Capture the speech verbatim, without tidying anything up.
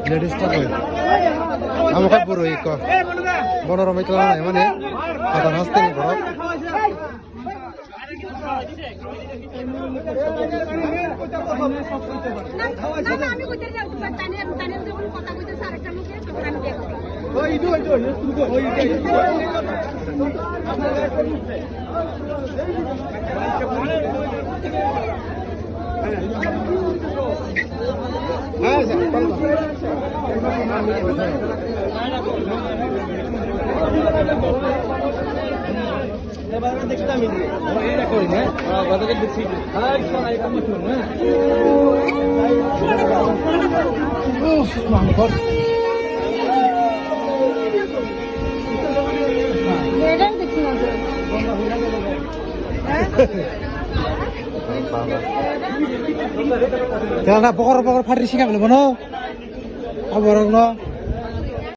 Ladies ta koi. Amo kha bwrwi kok. Bono romwi tla nai mani. Hadan haste ni borok. না, না, আমি কইতে যাই, তোমার তানিয়া, তানিয়া যখন কথা কইতেছে আরেকটা লোকে, তখন আমি দেখবো। Tela na bokor bokor phatri singa bele bono. Aborok no.